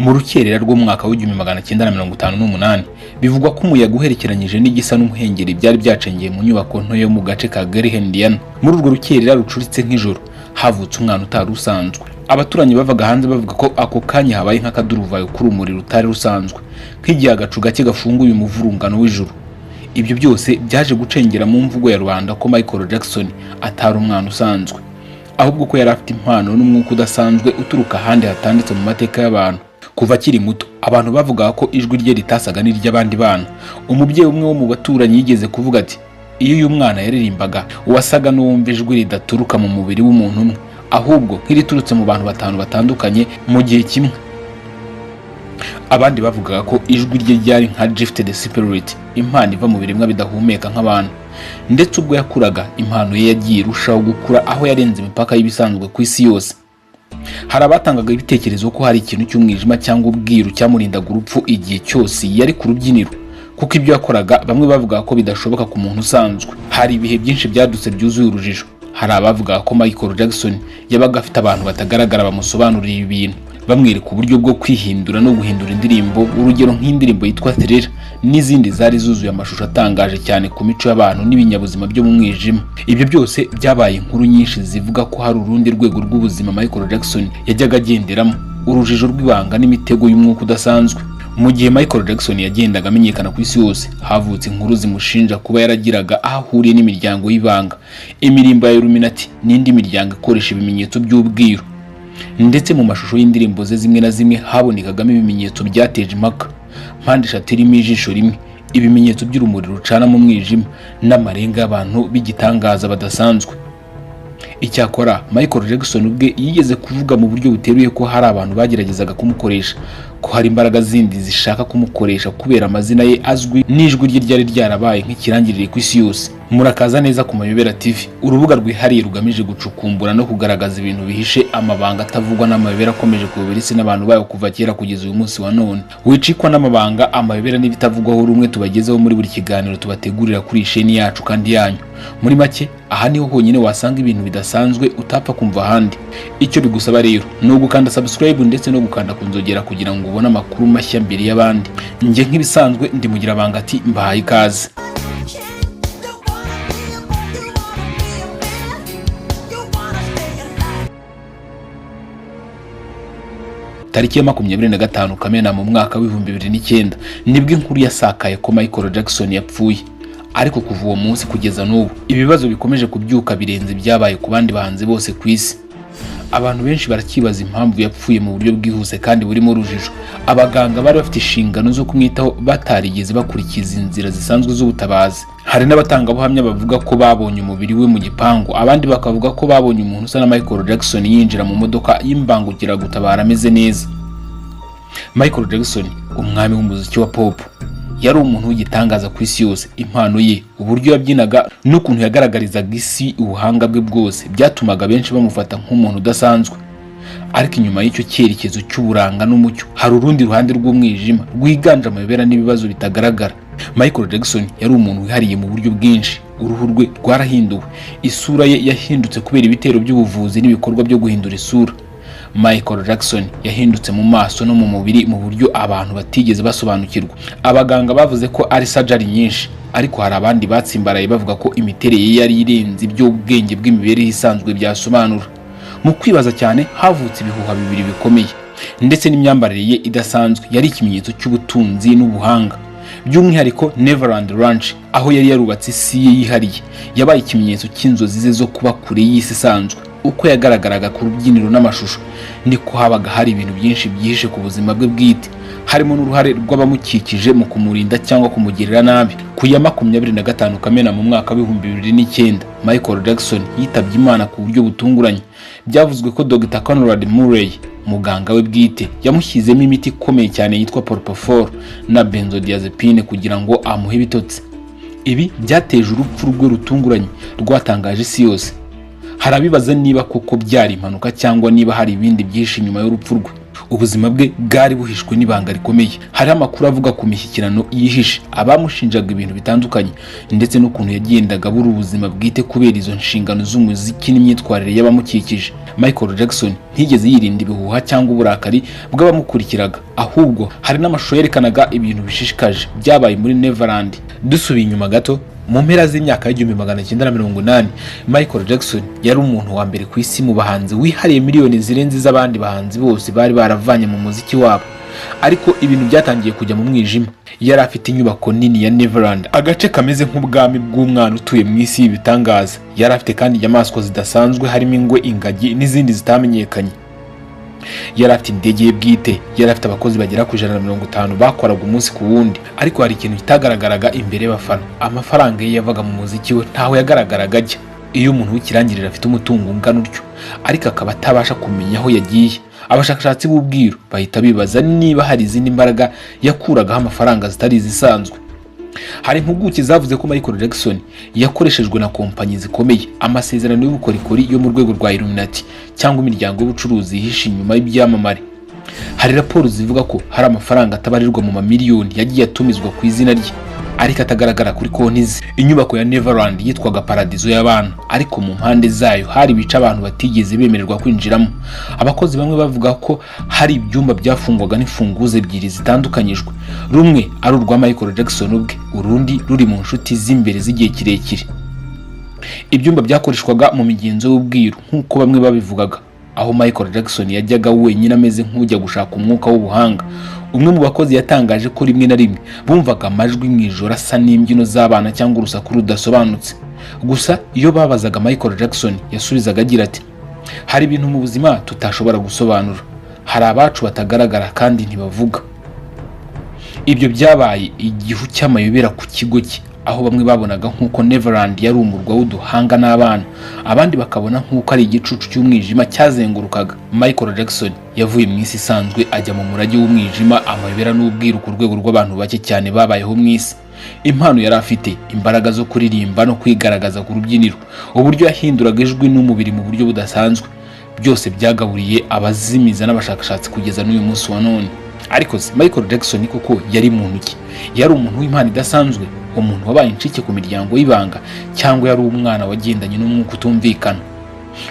Mu rukerera rw'umwaka w'1958, bivugwa ko umuyaga uherekeranyije n'igisa n'umuhengeri byari byacengeye mu nyubako nto yo mu gace ka Gary, Indiana. Muri urwo rukerera rucuritse nk'ijoro, havutse umwana utari usanzwe. Abaturanyi bavaga hanze bavuga ko ako kanya habaye nk'akaduruvayo k'urumuri rutari rusanzwe, nk'igihe agacu gake gafunguye umuvurungano w'ijuru. Ibyo byose byaje gucengera mu mvugo ya rubanda ko Michael Jackson atari umwana usanzwe, ahubwo ko yari afite impano n'umwuka udasanzwe uturuka ahandi hatanditse mu mateka y'abantu. Kuva akiri muto, abantu bavugaga ko ijwi rye ritasaga n'iry'abandi bana. Umubyeyi umwe wo mu baturanyi yigeze kuvuga ati: "Iyo uyu mwana yaririmbaga, wasaga n'uwumva ijwi ridaturuka mu mubiri w'umuntu umwe, ahubwo nk'iriturutse mu bantu batanu batandukanye mu gihe kimwe." Abandi bavugaga ko ijwi rye ryari nka gifted spirit, impano iva mu biremwa bidahumeka nk'abantu. Ndetse ubwo yakuraga, impano ye yagiye irushaho gukura, aho yarenze imipaka y'ibisanzwe ku isi yose. Hari abatangaga ibitekerezo ko hari ikintu cy'umwijima cyangwa ubwiru cyamurindaga urupfu igihe cyose yari ku rubyiniro, kuko ibyo yakoraga bamwe bavugaga ko bidashoboka ku muntu usanzwe. Hari ibihe byinshi byadutse byuzuye urujijo. Hari abavugaga ko Michael Jackson yabaga afite abantu batagaragara bamusobanurira ibintu, bamwereka uburyo bwo kwihindura no guhindura indirimbo, urugero nk'indirimbo yitwa Thriller n'izindi zari zuzuye amashusho atangaje cyane ku mico y'abantu n'ibinyabuzima byo mu mwijima. Ibyo byose byabaye inkuru nyinshi zivuga ko hari urundi rwego rw'ubuzima Michael Jackson yajyaga agenderamo, urujijo rw'ibanga n'imitego y'umwuka udasanzwe. Mu gihe Michael Jackson yagendaga amenyekana ku isi yose, havutse inkuru zimushinja kuba yaragiraga aho ahuriye n'imiryango y'ibanga, imirimbo ya Illuminati n'indi miryango ikoresha ibimenyetso by'ubwiru. Ndetse mu mashusho y'indirimbo ze zimwe na zimwe habonekagamo ibimenyetso byateje impaka: mpande eshatu irimo ijisho rimwe, ibimenyetso by'urumuri rucana mu mwijima n'amarenga y'abantu b'igitangaza badasanzwe. Icyakora Michael Jackson ubwe yigeze kuvuga mu buryo buteruye ko hari abantu bageragezaga kumukoresha, ko hari imbaraga zindi zishaka kumukoresha kubera amazina ye azwi n'ijwi rye ryari ryarabaye nk'ikirangirire ku isi yose. Murakaza neza ku Mayobera TV, urubuga rwihariye rugamije gucukumbura no kugaragaza ibintu bihishe, amabanga atavugwa n'amayobera akomeje kuyobera isi n'abantu bayo kuva kera kugeza uyu munsi wa none. Wicikwa n'amabanga, amayobera n'ibitavugwaho rumwe tubagezeho muri buri kiganiro tubategurira kuri iyi sheni yacu kandi yanyu. Muri make, aha niho honyine wasanga ibintu bidasanzwe utapfa kumva ahandi. Icyo bigusaba rero ni ugukanda subscribe ndetse no gukanda ku nzogera kugira ngo ubone amakuru mashya mbere y'abandi. Njye nk'ibisanzwe ndi Mugirabanga, ati mbahaye ikaze. You wanna be a boy, you wanna be a man. You wanna stay alive. Tariki ya 25 Kamena mu mwaka w'2009 nibwo inkuru yasakaye ko Michael Jackson yapfuye. Ariko kuva uwo munsi kugeza n'ubu, ibibazo bikomeje kubyuka birenze ibyabaye ku bandi bahanzi bose ku isi. Abantu benshi barakibaza impamvu yapfuye mu buryo bwihuse kandi burimo urujijo, abaganga bari bafite inshingano zo kumwitaho batarigeze bakurikiza inzira zisanzwe z'ubutabazi. Hari n'abatangabuhamya bavuga ko babonye umubiri we mu gipangu, abandi bakavuga ko babonye umuntu usa na Michael Jackson yinjira mu modoka y'imbangukiragutabara ameze neza. Michael Jackson, umwami w'umuziki wa pop, yari umuntu w'igitangaza ku isi yose. Impano ye, uburyo yabyinaga n'ukuntu yagaragarizaga isi ubuhanga bwe bwose byatumaga benshi bamufata nk'umuntu udasanzwe. Ariko inyuma y'icyo cyerekezo cy'uburanga n'umucyo hari urundi ruhande rw'umwijima rwiganje amayobera n'ibibazo bitagaragara. Michael Jackson yari umuntu wihariye mu buryo bwinshi. Uruhu rwe rwarahinduwe, isura ye yahindutse kubera ibitero by'ubuvuzi n'ibikorwa byo guhindura isura. Michael Jackson yahindutse mu maso no mu mubiri mu buryo abantu batigeze basobanukirwa. Abaganga bavuze ko ari surgery nyinshi, ariko hari abandi batsimbaraye bavuga ko imiterere ye yari irenze iby'ubwenge bw'imibereho isanzwe byasobanura. Mu kwibaza cyane, havutse ibihuha bibiri bikomeye. Ndetse n'imyambarire ye idasanzwe yari ikimenyetso cy'ubutunzi n'ubuhanga, by'umwihariko Neverland Ranch, aho yari yarubatse isi ye yihariye, yabaye ikimenyetso cy'inzozi ze zo kuba kure y'isi isanzwe. Uko yagaragaraga ku rubyiniro n'amashusho, niko habaga hari ibintu byinshi byihishe ku buzima bwe bwite, harimo n'uruhare rw'abamukikije mu kumurinda cyangwa kumugirira nabi. Ku ya 25 Kamena mu mwaka w'2009, Michael Jackson yitabye Imana ku buryo butunguranye. Byavuzwe ko Dr Conrad Murray, muganga we bwite, yamushyizemo imiti ikomeye cyane yitwa propofol na benzodiazepine kugira ngo amuhe ibitotsi. Ibi byateje urupfu rwe rutunguranye rwatangaje isi yose. Hari abibaza niba koko byari impanuka cyangwa niba hari ibindi byinshi inyuma y'urupfu rwe. Ubuzima bwe bwari buhishwe n'ibanga rikomeye. Hari amakuru avuga ku mishyikirano yihishe, abamushinjaga ibintu bitandukanye, ndetse n'ukuntu yagendaga abura ubuzima bwite kubera izo nshingano z'umuziki n'imyitwarire y'abamukikije. Michael Jackson ntiyigeze yirinda ibihuha cyangwa uburakari bw'abamukurikiraga. Ahubwo hari n'amashusho yerekanaga ibintu bishishikaje byabaye muri Neverland. Dusubiye inyuma gato, mu mpera z'imyaka y'1980, Michael Jackson yari umuntu wa mbere ku isi mu bahanzi wihariye miliyoni zirenze iz'abandi bahanzi bose bari baravanye mu muziki wabo. Ariko ibintu byatangiye kujya mu mwijima. Yari afite inyubako nini ya Neverland, agace kameze nk'ubwami bw'umwana utuye mu isi y'ibitangaza. Yari afite kandi inyamaswa zidasanzwe, harimo ingwe, ingagi n'izindi zitamenyekanye. Yari afite indege ye bwite. Yari afite abakozi bagera ku 150 bakoraga umunsi ku wundi. Ariko hari ikintu kitagaragaraga imbere y'abafana: amafaranga ye yavaga mu muziki we ntaho yagaragaraga ajya. Iyo umuntu w'ikirangirire afite umutungo ungana utyo ariko akaba atabasha kumenya aho yagiye, abashakashatsi b'ubwiru bahita bibaza niba hari izindi mbaraga yakuragaho amafaranga zitari izisanzwe. Hari impuguke zavuze ko Michael Jackson yakoreshejwe na kompanyi zikomeye, amasezerano y'ubukorikori yo mu rwego rwa Illuminati cyangwa imiryango y'ubucuruzi yihishe inyuma y'ibyamamare. Hari raporo zivuga ko hari amafaranga atabarirwa mu mamiliyoni yagiye atumizwa ku izina rye ariko atagaragara kuri konti ze. Inyubako ya Neverland yitwaga paradizo y'abana, ariko mu mpande zayo hari ibice abantu batigeze bemererwa kwinjiramo. Abakozi bamwe bavuga ko hari ibyumba byafungwaga n'imfunguzo ebyiri zitandukanyijwe, rumwe ari urwa Michael Jackson ubwe, urundi ruri mu nshuti z'imbere z'igihe kirekire. Ibyumba byakoreshwaga mu migenzo y'ubwiru, nk'uko bamwe babivugaga, aho Michael Jackson yajyaga wenyine ameze nk'ujya gushaka umwuka w'ubuhanga. Umwe mu bakozi yatangaje ko rimwe na rimwe bumvaga amajwi mu ijoro asa n'imbyino z'abana cyangwa urusaku rudasobanutse. Gusa iyo babazaga Michael Jackson, yasubizaga agira ati: "Hari ibintu mu buzima tutashobora gusobanura. Hari abacu batagaragara kandi ntibavuga." Ibyo byabaye igihu cy'amayobera ku kigo cye, aho bamwe babonaga nk'uko Neverland yari umurwa w'uduhanga n'abana, abandi bakabona nk'uko ari igicucu cy'umwijima cyazengurukaga. Michael Jackson yavuye mu isi isanzwe ajya mu murage w'umwijima, amayobera n'ubwiru ku rwego rw'abantu bake cyane babayeho mu isi. Impano yari afite, imbaraga zo kuririmba no kwigaragaza ku rubyiniro, uburyo yahinduraga ijwi n'umubiri mu buryo budasanzwe, byose byagaburiye abazimiza n'abashakashatsi kugeza n'uyu munsi wa none. Ariko se Michael Jackson koko yari muntu ki? Yari umuntu w'impano idasanzwe, umuntu wabaye incike ku miryango y'ibanga, cyangwa yari umwana wagendanye n'umwuka utumvikana?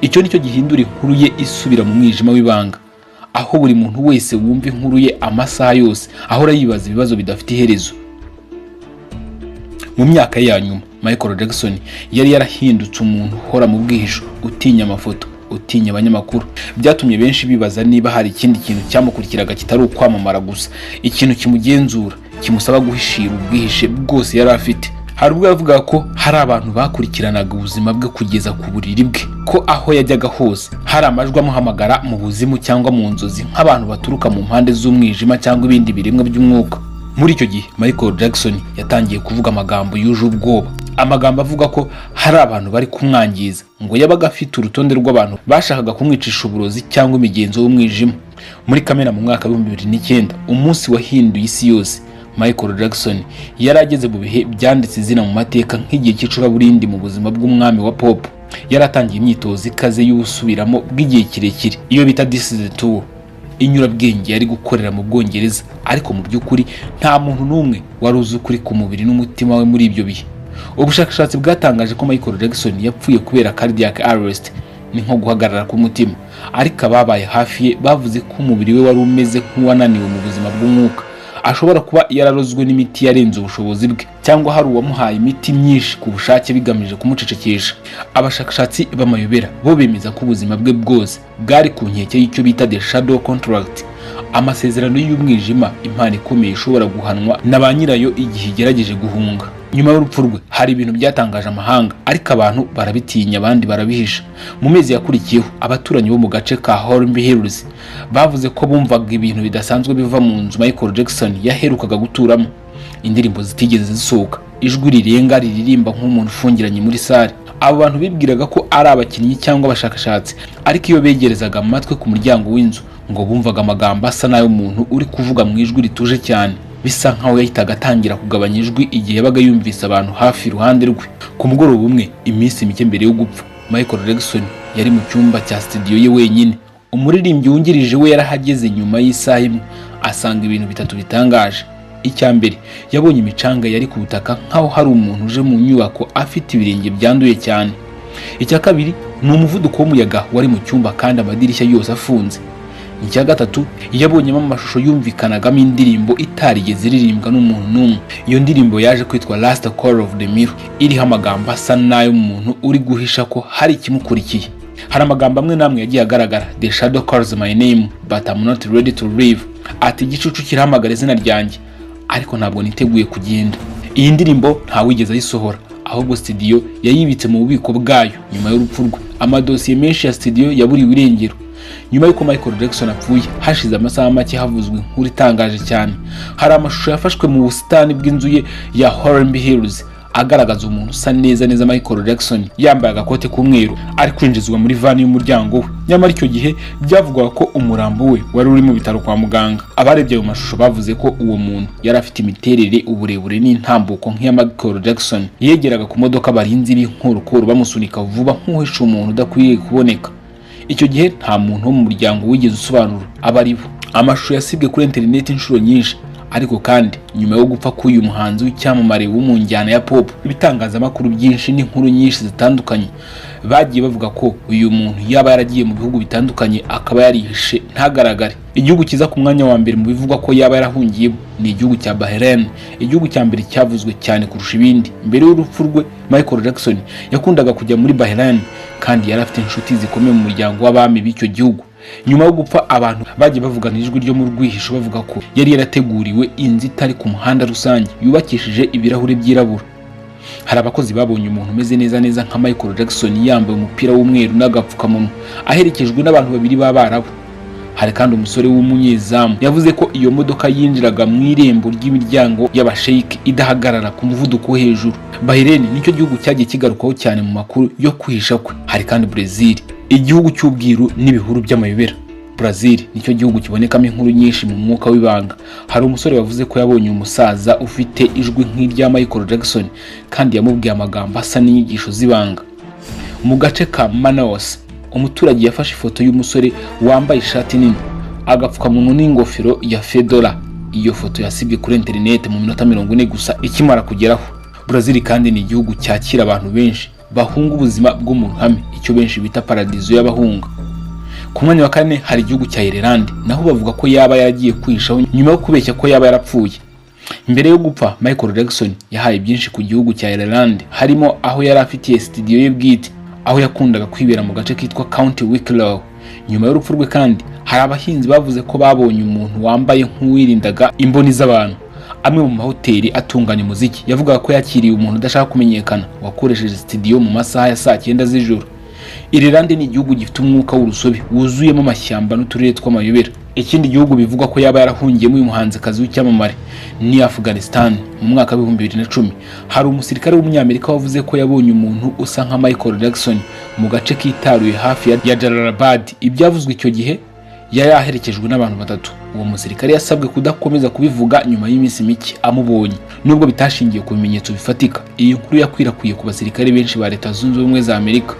Icyo nicyo gihindura inkuru ye isubira mu mwijima w'ibanga, aho buri muntu wese wumva inkuru ye amasaha yose ahora yibaza ibibazo bidafite iherezo. Mu myaka ye ya nyuma, Michael Jackson yari yarahindutse umuntu uhora mu bwihisho, utinya amafoto, utinya abanyamakuru. Byatumye benshi bibaza niba hari ikindi kintu cyamukurikiraga kitari ukwamamara gusa, ikintu kimugenzura, kimusaba guhishira ubwihishe bwose yari afite. Hari ubwo yavugaga ko hari abantu bakurikiranaga ubuzima bwe kugeza ku buriri bwe, ko aho yajyaga hose hari amajwi amuhamagara mu buzimu cyangwa mu nzozi, nk'abantu baturuka mu mpande z'umwijima cyangwa ibindi biremwa by'umwuka. Muri icyo gihe, Michael Jackson yatangiye kuvuga amagambo yuje ubwoba, amagambo avuga ko hari abantu bari kumwangiza. Ngo yabaga afite urutonde rw'abantu bashakaga kumwicisha uburozi cyangwa imigenzo y'umwijima. Muri Kamena mu mwaka w'2009, umunsi wahinduye isi yose, Michael Jackson yari ageze mu bihe byanditse izina mu mateka nk'igihe cy'icuraburindi mu buzima bw'umwami wa pop. Yari atangiye imyitozo ikaze y'ubusubiramo bw'igihe kirekire, iyo bita This Is Tour inyurabwenge yari gukorera mu Bwongereza. Ariko mu by'ukuri nta muntu n'umwe wari uzi ukuri ku mubiri n'umutima we muri ibyo bihe. Ubushakashatsi bwatangaje ko Michael Jackson yapfuye kubera cardiac arrest, ni nko guhagarara k'umutima, ariko ababaye hafi ye bavuze ko umubiri we wari umeze nk'uwananiwe mu buzima bw'umwuka. Ashobora kuba yararozwe n'imiti yarenze ubushobozi bwe, cyangwa hari uwamuhaye imiti myinshi ku bushake bigamije kumucecekesha. Abashakashatsi b'amayobera bo bemeza ko ubuzima bwe bwose bwari ku nkeke y'icyo bita the shadow contract, amasezerano y'umwijima, impano ikomeye ishobora guhanwa na ba nyirayo igihe igerageje guhunga. Nyuma y'urupfu rwe, hari ibintu byatangaje amahanga, ariko abantu barabitinya, abandi barabihisha. Mu mezi yakurikiyeho, abaturanyi bo mu gace ka Holmby Hills bavuze ko bumvaga ibintu bidasanzwe biva mu nzu Michael Jackson yaherukaga guturamo: indirimbo zitigeze zisohoka, ijwi rirenga riririmba nk'umuntu ufungiranye muri salle. Abo bantu bibwiraga ko ari abakinnyi cyangwa abashakashatsi, ariko iyo begerezaga amatwi ku muryango w'inzu, ngo bumvaga amagambo asa n'ay'umuntu uri kuvuga mu ijwi rituje cyane, bisa nkaho yahitaga atangira kugabanya ijwi igihe yabaga yumvise abantu hafi iruhande rwe. Ku mugoroba umwe, iminsi mike mbere yo gupfa, Michael Jackson yari mu cyumba cya studio ye wenyine. Umuririmbyi wungirije we yarahageze nyuma y'isaha imwe, asanga ibintu bitatu bitangaje. Icya mbere, yabonye imicanga yari ku butaka nk'aho hari umuntu uje mu nyubako afite ibirenge byanduye cyane. Icya kabiri ni umuvuduko w'umuyaga wari mu cyumba kandi amadirishya yose afunze. Icya gatatu, yabonyemo amashusho yumvikanagamo indirimbo itarigeze iririmbwa n'umuntu n'umwe. Iyo ndirimbo yaje kwitwa Last Call of the Mirror, iriho amagambo asa n'ay'umuntu uri guhisha ko hari ikimukurikiye. Hari amagambo amwe n'amwe yagiye agaragara: "The shadow calls my name, but I'm not ready to leave." Ati: "Igicucu kirahamagara izina ryanjye, ariko ntabwo niteguye kugenda." Iyi ndirimbo ntawigeze ayisohora, ahubwo studio yayibitse mu bubiko bwayo. Nyuma y'urupfu rwe, amadosiye menshi ya studio yaburiwe irengero. Nyuma y'uko Michael Jackson apfuye, hashize amasaha make havuzwe inkuru itangaje cyane. Hari amashusho yafashwe mu busitani bw'inzu ye ya Holmby Hills, agaragaza umuntu usa neza neza Michael Jackson, yambaye agakote k'umweru, ari kwinjizwa muri van y'umuryango we. Nyamara icyo gihe byavugwaga ko umurambo we wari uri mu bitaro kwa muganga. Abarebye ayo mashusho bavuze ko uwo muntu yari afite imiterere, uburebure n'intambuko nk'iya Michael Jackson. Yegeraga ku modoka, abarinzi b'inkorokoro bamusunika vuba nk'uhishe umuntu udakwiriye kuboneka. Icyo gihe nta muntu wo mu muryango wigeze usobanura abo ari bo. Amashusho yasibwe kuri interineti inshuro nyinshi. Ariko kandi nyuma yo gupfa k'uyu muhanzi w'icyamamare wo mu njyana ya pop, ibitangazamakuru byinshi n'inkuru nyinshi zitandukanye bagiye bavuga ko uyu muntu yaba yaragiye mu bihugu bitandukanye, akaba yarihishe ntagaragare. Igihugu kiza ku mwanya wa mbere mu bivugwa ko yaba yarahungiyemo ni igihugu cya Bahrain, igihugu cya mbere cyavuzwe cyane kurusha ibindi. Mbere y'urupfu rwe, Michael Jackson yakundaga kujya muri Bahrain kandi yari afite inshuti zikomeye mu muryango w'abami b'icyo gihugu. Nyuma yo gupfa, abantu bagiye bavugana ijwi ryo mu rwihisho bavuga ko yari yarateguriwe inzu itari ku muhanda rusange, yubakishije ibirahuri byirabura. Hari abakozi babonye umuntu umeze neza neza nka Michael Jackson, yambaye umupira w'umweru n'agapfukamunwa, aherekejwe n'abantu babiri b'Abarabu. Hari kandi umusore w'umunyezamu yavuze ko iyo modoka yinjiraga mu irembo ry'imiryango y'abasheyiki idahagarara, ku muvuduko wo hejuru. Bahrain nicyo gihugu cyagiye kigarukwaho cyane mu makuru yo kwihisha kwe. Hari kandi Brazil, igihugu cy'ubwiru n'ibihuru by'amayobera. Brazil nicyo gihugu kibonekamo inkuru nyinshi mu mwuka w'ibanga. Hari umusore wavuze ko yabonye umusaza ufite ijwi nk'irya Michael Jackson, kandi yamubwiye amagambo asa n'inyigisho z'ibanga. Mu gace ka Manaus, umuturage yafashe ifoto y'umusore wambaye ishati nini, agapfukamunwa n'ingofero ya fedora. Iyo foto yasibwe kuri interineti mu minota 40 gusa ikimara kugeraho. Brazil kandi ni igihugu cyakira abantu benshi bahunga ubuzima bwo mu ruhame, icyo benshi bita paradizo y'abahunga. Ku mwanya wa kane hari igihugu cya Ireland, naho bavuga ko yaba yaragiye kwihishaho nyuma yo kubeshya ko yaba yarapfuye. Mbere yo gupfa, Michael Jackson yahaye byinshi ku gihugu cya Ireland, harimo aho yari afitiye studio ye bwite, aho yakundaga kwibera mu gace kitwa County Wicklow. Nyuma y'urupfu rwe kandi, hari abahinzi bavuze ko babonye umuntu wambaye nk'uwirindaga imboni z'abantu. Amwe mu mahoteli atunganya umuziki yavugaga ko yakiriye umuntu udashaka kumenyekana wakoresheje studio mu masaha ya saa 9 z'ijoro. Ireland ni igihugu gifite umwuka w'urusobe, wuzuyemo amashyamba n'uturere tw'amayobera. Ikindi gihugu bivugwa ko yaba yarahungiyemo uyu muhanzikazi w'icyamamare ni Afghanistan. Mu mwaka wa 2010, hari umusirikare w'Umunyamerika wavuze ko yabonye umuntu usa nka Michael Jackson mu gace kitaruye hafi ya Jalalabad. Ibyavuzwe icyo gihe, yari aherekejwe n'abantu batatu. Uwo musirikare yasabwe kudakomeza kubivuga nyuma y'iminsi mike amubonye. Nubwo bitashingiye ku bimenyetso bifatika, iyi nkuru yakwirakwiye ku basirikare benshi ba Leta Zunze Ubumwe za Amerika.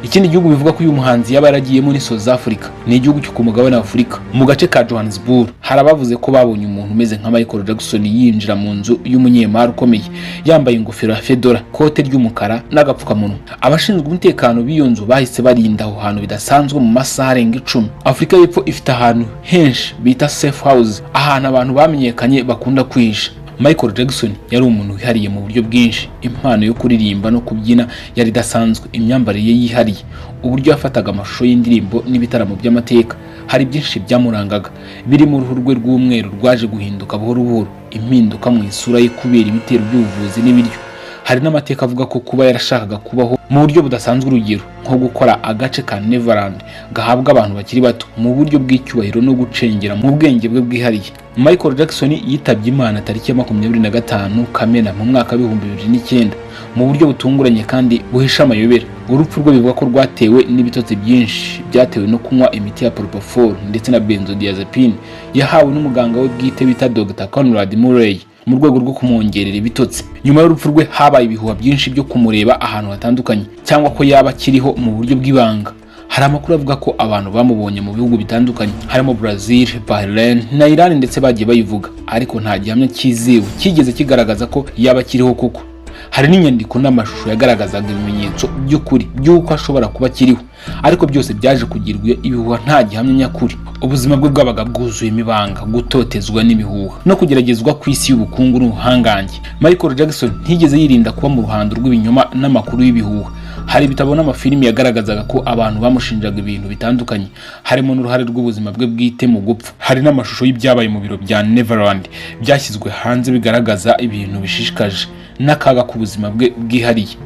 Ikindi gihugu bivuga ko uyu muhanzi yaba yaragiyemo ni South Africa. Ni igihugu cyo ku mugabane wa Afurika, mu gace ka Johannesburg. Hari abavuze ko babonye umuntu umeze nka Michael Jackson yinjira mu nzu y'umunyemari ukomeye, yambaye ingofero ya fedora, kote ry'umukara n'agapfukamunwa. Abashinzwe umutekano b'iyo nzu bahise barinda aho hantu bidasanzwe mu masaha arenga 10. Afurika y'Epfo ifite ahantu henshi bita safe house, ahantu abantu bamenyekanye bakunda kwihisha. Michael Jackson yari umuntu wihariye mu buryo bwinshi. Impano yo kuririmba no kubyina yari idasanzwe, imyambarire ye yihariye, uburyo yafataga amashusho y'indirimbo n'ibitaramo by'amateka. Hari byinshi byamurangaga, birimo uruhu rwe rw'umweru rwaje guhinduka buhoro buhoro, impinduka mu isura ye kubera ibitero by'ubuvuzi n'ibiryo. Hari n'amateka avuga ko kuba yarashakaga kubaho mu buryo budasanzwe, urugero nko gukora agace ka Neverland gahabwa abantu bakiri bato mu buryo bw'icyubahiro no gucengera mu bwenge bwe bwihariye. Michael Jackson yitabye Imana tariki ya 25 Kamena mu mwaka wa 2009, mu buryo butunguranye kandi buhisha amayobera. Urupfu rwe bivugwa ko rwatewe n'ibitotsi byinshi byatewe no kunywa imiti ya propofol ndetse na benzodiazepine yahawe n'umuganga we bwite bita Dr Conrad Murray, mu rwego rwo kumwongerera ibitotsi. Nyuma y'urupfu rwe, habaye ibihuha byinshi byo kumureba ahantu hatandukanye, cyangwa ko yaba akiriho mu buryo bw'ibanga. Hari abavuze ko yaba yaragiye mu gihugu cya Bahrain. Hari amakuru avuga ko abantu bamubonye mu bihugu bitandukanye harimo Brazil, Bahrain na Iran, ndetse bagiye bayivuga, ariko nta gihamya cyizewe cyigeze kigaragaza ko yaba akiriho koko. Hari n'inyandiko n'amashusho yagaragazaga ibimenyetso by'ukuri by'uko ashobora kuba akiriho, ariko byose byaje kugirwa ibihuha, nta gihamya nyakuri. Ubuzima bwe bwabaga bwuzuyemo ibanga, gutotezwa n'ibihuha no kugeragezwa ku isi y'ubukungu n'ubuhangange. Michael Jackson ntiyigeze yirinda kuba mu ruhando rw'ibinyoma n'amakuru y'ibihuha. Hari ibitabo n'amafilimi yagaragazaga ko abantu bamushinjaga ibintu bitandukanye, harimo n'uruhare rw'ubuzima bwe bwite mu gupfa. Hari n'amashusho y'ibyabaye mu biro bya Neverland byashyizwe hanze, bigaragaza ibintu bishishikaje n'akaga k'ubuzima bwe bwihariye.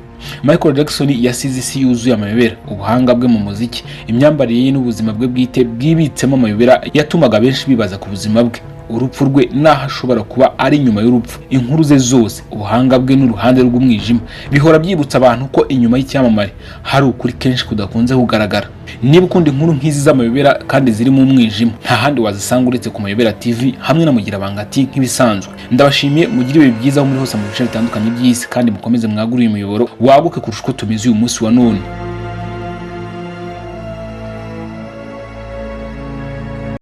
Michael Jackson yasize isi yuzuye amayobera. Ubuhanga bwe mu muziki, imyambarire ye n'ubuzima bwe bwite bwibitsemo amayobera yatumaga benshi bibaza ku buzima bwe, urupfu rwe n'aho ashobora kuba ari nyuma y'urupfu. Inkuru ze zose, ubuhanga bwe n'uruhande rw'umwijima bihora byibutsa abantu ko inyuma y'icyamamare hari ukuri kenshi kudakunze kugaragara. Niba ukunda inkuru nk'izi z'amayobera kandi zirimo umwijima, nta handi wazisanga uretse ku Mayobera TV hamwe na Mugirabanga ati. Nk'ibisanzwe, ndabashimiye, mugire ibihe byiza aho muri hose mu bice bitandukanye by'isi, kandi mukomeze mwagure uyu muyoboro waguke kurusha uko tumeze uyu munsi wa none.